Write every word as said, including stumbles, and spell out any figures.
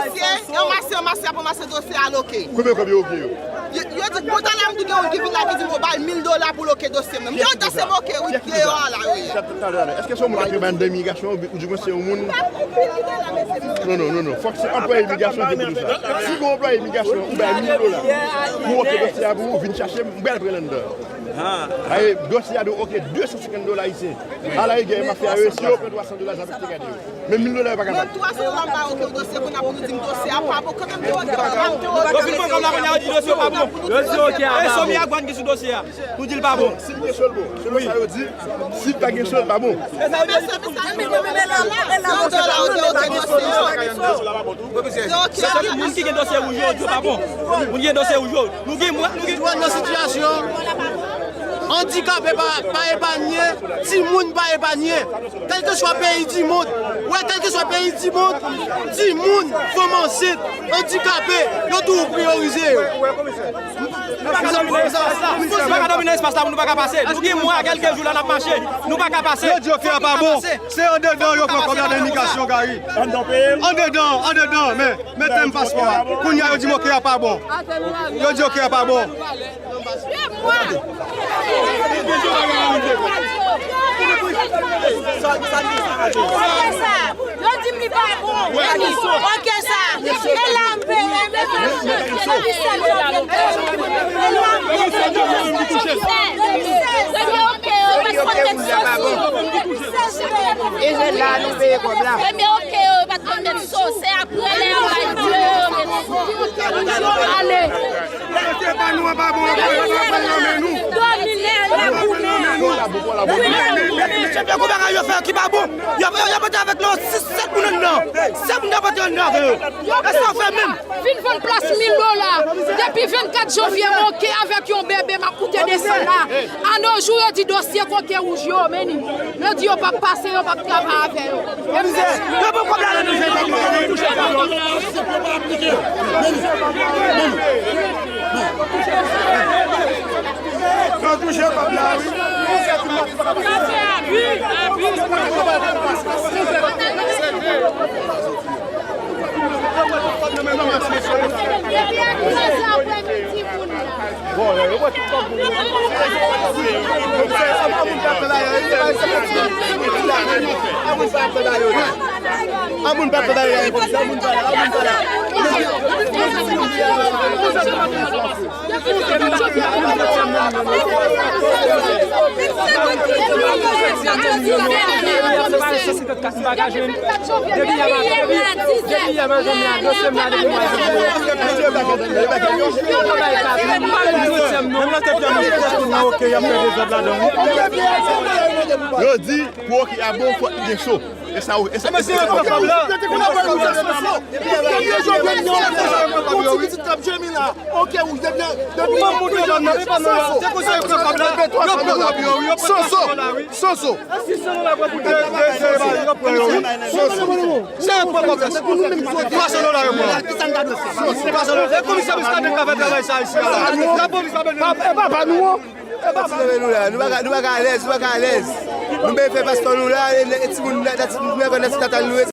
Dosye, yo anmase, anmase, ap anmase dosye a loke. Konbyen kòb yo oke yo? Yo, yo di, bon, talè a m di gen youn ki vin la ki di m yo bay mil dola pou loke dosye m nan. M di, yo, dosye m oke, wi, deyò a la, yo ye. Talè, talè. Èske se yon moun k ap travay anndan imigrasyon, ou, ou di mwen se yon moun? Non, non, non, non. Fòk se anplwaye imigrasyon ki pou di sa. Si gen yon anplwaye imigrasyon, ou bay mil dola pou oke dosye a pou ou, vin chache m, m pral pran l anndan. Aye, dosye a dwe oke de san senkant dola ayisyen. Ala e gen mafya yo, si yo pran twa san dola, sa p ap te gade yo. Men mil dola yo pa kapab. Menm twa san dola m pa oke yon dosye, kounye a pou nou di m dosye a pa bon, kanmenm te oke, kanmenm te oke. Yo fin pran kòb la, kounye a yo di dosye yo pa bon. Yo di oke a pa bon. E Somi Agwan ki sou dosye a. Nou di l pa bon. Si l gen cho l bon. Selon sa yo di, si l pa gen cho l pa bon. E sa yo di. Sa tout moun ki gen dosye wouj yo, yo di yo pa bon. Moun ki gen dosye wouj yo. Nou gen, mwen, nou gen. Dwàn nan sitiyasyon andikape pa, pa epanye, timoun pa epanye. Kèlkeswa peyi di mond, wè, kèlkeswa peyi di mond, timoun, fanm ansent, andikape, yo toujou priyorize yo. Nou pa ka domine espas la, nou pa ka domine espas la, nou pa ka pase. Nou gen mwa, kèlke jou la, n ap mache, nou pa ka pase. Yo di oke a pa bon. Se andedan yo pran kòb la nan imigrasyon, Gary. Andedan, andedan, men, men tèm paspò a. Kounye a, yo di m oke a pa bon. Yo di oke a pa bon. Yo di m li pa bon. Oke sa. E la m peye. E la m peye. E jèn la, nou peye kòb la. Premye oke yo, yo pa t konn met so, se apre lè yo bay di yo, yo met so. Ale. Mesye pa nou an pa bon, an pa bon, an pa bon, an men nou. Domine la. Mesye, gen yon bagay yo fè ki pa bon. Yo, yo, yo pote avèk nou sis, sèt moun anndan. Sèt moun yo pote anndan avè yo. E sa yo fè menm. Vin vann plas mil dola. Depi vennkat janvye, m oke avèk yon bebe, m ap koute desann la. A nos jours, yo di dosye koke wouj yo, men ni. Yo di yo p ap pase, yo p ap travay avè yo. Yo pran kòb la nan men nou. Yo touche kòb la, wi. Bon, yo, yo, yo, a moun pa fè bagay yo la. A moun pa fè bagay yo la, a moun pa la, a moun pa la. Depi yè maten, depi, depi yè maten, m la, dosye m la depi mwa janvye. Yo bay kat moun, m pa menm gen dosye m non. Menm nan tèt yo, m nan oke, y ap fè dezòd ladan, wi. Yo di, pou oke a bon, fòk li gen cho. E sa, e sa, e sa. Mesye, yo pran kòb la. Yo te konn ap fè nou sa, sa, sa. Premye jou, premye jou, premye jou, yon ti pitit k ap jemi la. Oke, ou depi, depi, Soso. Se konsa yo pran kòb la. Yo pran kòb yo, wi, yo pran twa san dola, wi. Soso. Soso. Twa san dola yo pran. Twa san dola. E komisè Muscadin ka fè travay sa isi a la. E pa pa nou an. E pa pa nou. Nou pa ka, nou pa ka alèz, nou pa ka alèz. Nou bezwen fè paspò nou la, e, e timoun, e timoun, e timoun, e timoun,